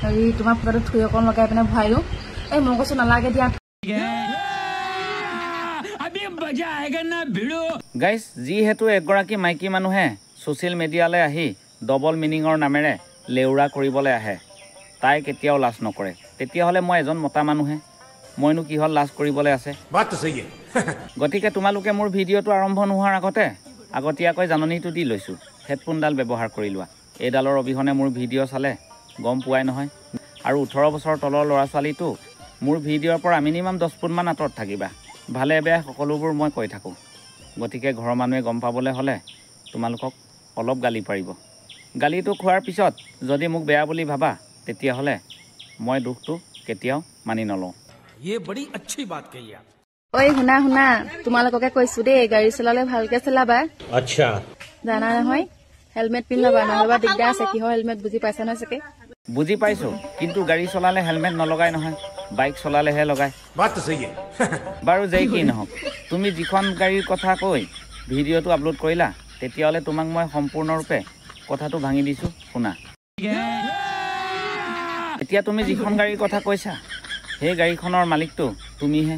হেৰি তোমাৰ ফুটাটো থুই অকণ লগাই পিনে ভৰাই দিওঁ। এই মই কৈছোঁ নালাগে দিয়া। গাইজ, যিহেতু এগৰাকী মাইকী মানুহে ছ'চিয়েল মিডিয়ালৈ আহি ডবল মিনিঙৰ নামেৰে লেউৰা কৰিবলৈ আহে, তাই কেতিয়াও লাজ নকৰে। তেতিয়াহ'লে মই এজন মতা মানুহে, মইনো কিহত লাজ কৰিবলৈ আছে? গতিকে তোমালোকে মোৰ ভিডিঅ'টো আৰম্ভ নোহোৱাৰ আগতে আগতীয়াকৈ জাননীটো দি লৈছোঁ, হেডফোনডাল ব্যৱহাৰ কৰি লোৱা। এইডালৰ অবিহনে মোৰ ভিডিঅ' চালে গম পোৱাই নহয়। আৰু 18 বছৰৰ তলৰ ল'ৰা ছোৱালীটো মোৰ ভিডিঅ'ৰ পৰা মিনিমাম 10 ফুটমান আঁতৰত থাকিবা। ভালে বেয়া সকলোবোৰ মই কৈ থাকোঁ, গতিকে ঘৰৰ মানুহে গম পাবলৈ হ'লে তোমালোকক অলপ গালি পাৰিব। গালিটো খোৱাৰ পিছত যদি মোক বেয়া বুলি ভাবা, তেতিয়াহ'লে মই দুখটো কেতিয়াও মানি নলওঁ। ঐ শুনা শুনা, তোমালোককে কৈছো দেই, গাড়ী চলালে ভালকে চলাবা। আচ্ছা, জানা নহয়, হেলমেট পিন্ধি ল'বা, নহ'বা দিগদাৰ আছে। কিহৰ হেলমেট বুজি পাইছা নহয় চাগে? বুজি পাইছো, কিন্তু গাড়ী চলালে হেলমেট নলগাই নহয়, বাইক চলালেহে লগায়। বাৰু যেই কি নহওক, তুমি যিখন গাড়ীৰ কথা কৈ ভিডিঅ'টো আপলোড কৰিলা, তেতিয়াহ'লে তোমাক মই সম্পূৰ্ণৰূপে কথাটো ভাঙি দিছোঁ, শুনা। এতিয়া তুমি যিখন গাড়ীৰ কথা কৈছা, সেই গাড়ীখনৰ মালিকটো তুমিহে।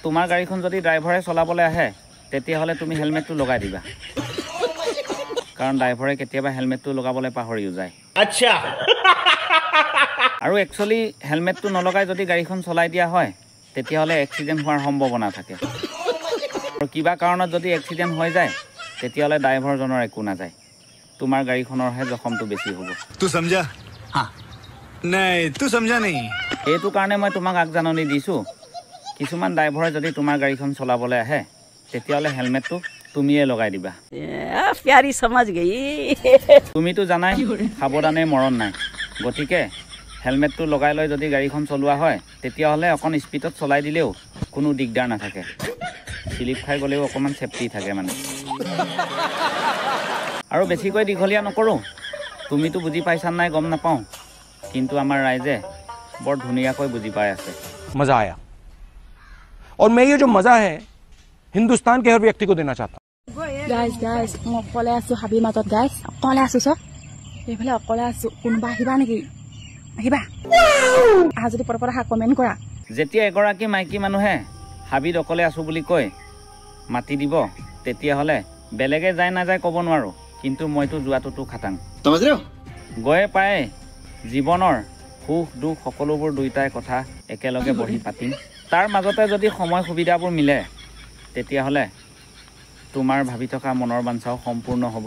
তোমাৰ গাড়ীখন যদি ড্ৰাইভাৰে চলাবলৈ আহে, তেতিয়াহ'লে তুমি হেলমেটটো লগাই দিবা, কাৰণ ড্ৰাইভাৰে কেতিয়াবা হেলমেটটো লগাবলৈ পাহৰিও যায়। আচ্ছা। আৰু একচুৱেলি হেলমেটটো নলগাই যদি গাড়ীখন চলাই দিয়া হয়, তেতিয়াহ'লে এক্সিডেণ্ট হোৱাৰ সম্ভাৱনা থাকে। আৰু কিবা কাৰণত যদি এক্সিডেণ্ট হৈ যায়, তেতিয়াহ'লে ড্ৰাইভাৰজনৰ একো নাযায়, তোমাৰ গাড়ীখনৰহে জখমটো বেছি হ'ব। এইটো কাৰণে মই তোমাক আগজাননী দিছোঁ, কিছুমান ড্ৰাইভাৰে যদি তোমাৰ গাড়ীখন চলাবলৈ আহে, তেতিয়াহ'লে হেলমেটটো তুমিয়ে লগাই দিবা। তুমিতো জানাই সাৱধানে মৰণ নাই, গতিকে হেলমেটটো লগাই লৈ যদি গাড়ীখন চলোৱা হয়, তেতিয়াহ'লে অকণ স্পীডত চলাই দিলেও কোনো দিগদাৰ নাথাকে, শ্লিপ খাই গ'লেও অকণমান চেফটি থাকে মানে। আৰু বেছিকৈ দীঘলীয়া নকৰোঁ, তুমিতো বুজি পাইছা নাই গম নাপাওঁ, কিন্তু আমাৰ ৰাইজে বৰ ধুনীয়াকৈ বুজি পাই আছে। মজা আয়া, और मैं ये जो मजा है हिंदुस्तान के हर व्यक्ति को देना चाहता हूँ। গাইজ গাইজ, মই অকলে আছো হাবিৰ মাজত। গাইজ অকলে আছো, চব এইফালে অকলে আছো। কোনোবা আহিবা নেকি? আহিবা আহা যদি পটাপট আহা, কমেণ্ট কৰা। যেতিয়া এগৰাকী মাইকী মানুহে হাবিত অকলে আছো বুলি কৈ মাতি দিব, তেতিয়াহ'লে বেলেগে যায় নাযায় ক'ব নোৱাৰোঁ, কিন্তু মইতো যোৱাটোতো খাটাং। গৈয়ে পায়ে জীৱনৰ সুখ দুখ সকলোবোৰ দুয়োটাই কথা একেলগে বহি পাতিম। তাৰ মাজতে যদি সময় সুবিধাবোৰ মিলে, তেতিয়াহ'লে তোমাৰ ভাবি থকা মনৰ বাঞ্ছাও সম্পূৰ্ণ হ'ব।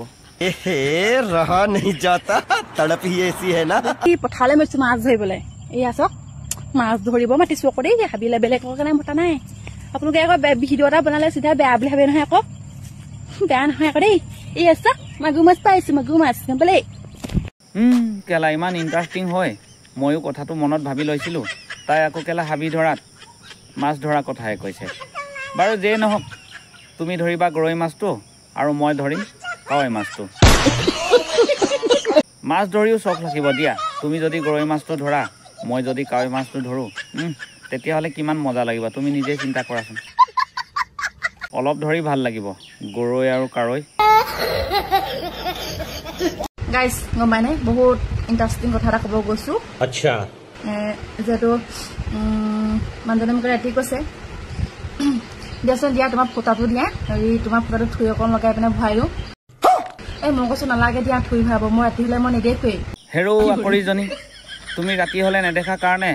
পথাৰলৈ মাতিছো মাছ ধৰিবলৈ। এয়া চাওক, মাছ ধৰিব মাতিছো আকৌ দেই হাবিলে, বেলেগৰ কাৰণে মতা নাই। আপোনালোকে আকৌ ভিডিঅ' এটা বনালে চিধা বেয়া বুলি ভাবে নহয়, আকৌ বেয়া নহয় আকৌ দেই। এয়া চাওক, মাগুৰ মাছ পাইছো, মাগুৰ মাছ, গম পালে? কেলা ইমান ইণ্টাৰেষ্টিং হয়, ময়ো কথাটো মনত ভাবি লৈছিলোঁ, তাই আকৌ কেলা হাবি ধৰাত মাছ ধৰা কথাহে কৈছে। বাৰু যেই নহওক, তুমি ধৰিবা গৰৈ মাছটো আৰু মই ধৰিম কাৱৈ মাছটো। মাছ ধৰিও চখ লাগিব দিয়া। তুমি যদি গৰৈ মাছটো ধৰা, মই যদি কাৱৈ মাছটো ধৰোঁ, তেতিয়াহ'লে কিমান মজা লাগিব, তুমি নিজেই চিন্তা কৰাচোন। অলপ ধৰি ভাল লাগিব গৰৈ আৰু কাৱৈ। গাইজ গম পাইনে, বহুত ইণ্টাৰেষ্টিং কথা এটা ক'ব গৈছোঁ। আচ্ছা। যিহেতু মানুহজনে মোক ৰাতি কৈছে, দিয়াচোন দিয়া তোমাৰ ফুটাটো দিয়া, হেৰি তোমাৰ ফুটাটো থুই অকণ লগাই পিনে ভৰাই দিওঁ। এই মই কৈছোঁ নালাগে দিয়া থুই ভৰাব, মই ৰাতি হ'লে মই নেদেখোৱেই। হেৰৌ আকৰিজনী, তুমি ৰাতি হ'লে নেদেখা কাৰণে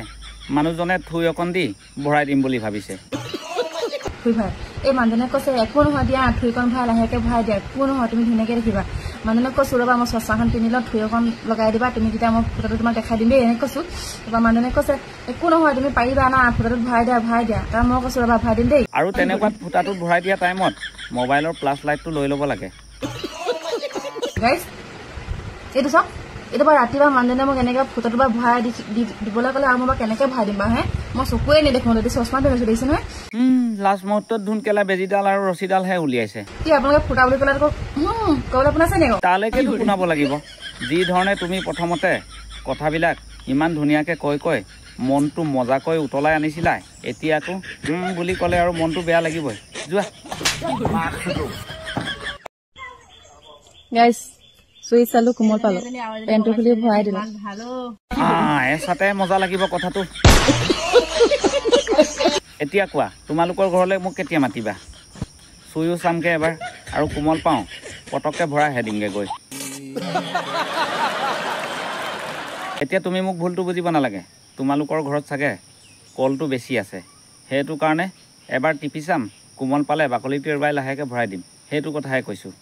মানুহজনে থুই অকণ দি ভৰাই দিম বুলি ভাবিছে। থুই ভৰাই এই মানুহজনে কৈছে একো নহয় দিয়া, থুইকণ ভৰাই লাহেকৈ ভৰাই দিয়া, একো নহয়, তুমি ধুনীয়াকৈ দেখিবা। মানুহজনক কৈছোঁ ৰ'বা মই চচমাখন পিন্ধি লওঁ, থুই অকণ লগাই দিবা তুমি, তেতিয়া মই ফুটাটো তোমাক দেখাই দিম দেই, এনেকৈ কৈছোঁ। তাৰপৰা মানুহজনে কৈছে একো নহয় তুমি পাৰিবা না, ফুটাটোত ভৰাই দিয়া ভৰাই দিয়া। তাৰ মই কৈছোঁ ৰ'বা ভৰাই দিম দেই। আৰু তেনেকুৱাত ফুটাটোত ভৰাই দিয়া টাইমত মোবাইলৰ প্লাছ লাইটটো লৈ ল'ব লাগে। গাইজ এইটো চাওক, এইটো বাৰু ৰাতিপুৱা মানুহজনে মোক এনেকৈ ফুটাটো বা ভৰাই দিবলৈ ক'লে আৰু মই বাৰু কেনেকৈ ভৰাই দিম বাৰু হে, মই চকুৱে নেদেখোঁ, যদি চশমা পিন্ধিছোঁ দেখিছে নহয়। লাষ্ট মুহূৰ্তত ধুন কেলা বেজীডাল আৰু ৰছীডালহে উলিয়াইছে। কি আপোনালোকে ফুটা বুলি ক'লে আকৌ ক'বলৈ আপোনাৰ আছে নেকি? তালৈকে শুনাব লাগিব। যি ধৰণে তুমি প্ৰথমতে কথাবিলাক ইমান ধুনীয়াকৈ কৈ কৈ মনটো মজাকৈ উতলাই আনিছিলা, এতিয়া আকৌ বুলি ক'লে আৰু মনটো বেয়া লাগিবই। যোৱা গাইজ চুই চালো, কোমল পালো, পেণ্টটো খুলি ভৰাই দিলো। এচাতে মজা লাগিব কথাটো। এতিয়া কোৱা, তোমালোকৰ ঘৰলৈ মোক কেতিয়া মাতিবা? চুইও চামগৈ এবাৰ, আৰু কোমল পাওঁ পটককৈ ভৰাইহে দিমগৈ গৈ। এতিয়া তুমি মোক ভুলটো বুজিব নালাগে, তোমালোকৰ ঘৰত চাগে কলটো বেছি আছে, সেইটো কাৰণে এবাৰ টিপি চাম, কোমল পালে বাকলিটো এৰুৱাই লাহেকৈ ভৰাই দিম, সেইটো কথাহে কৈছোঁ।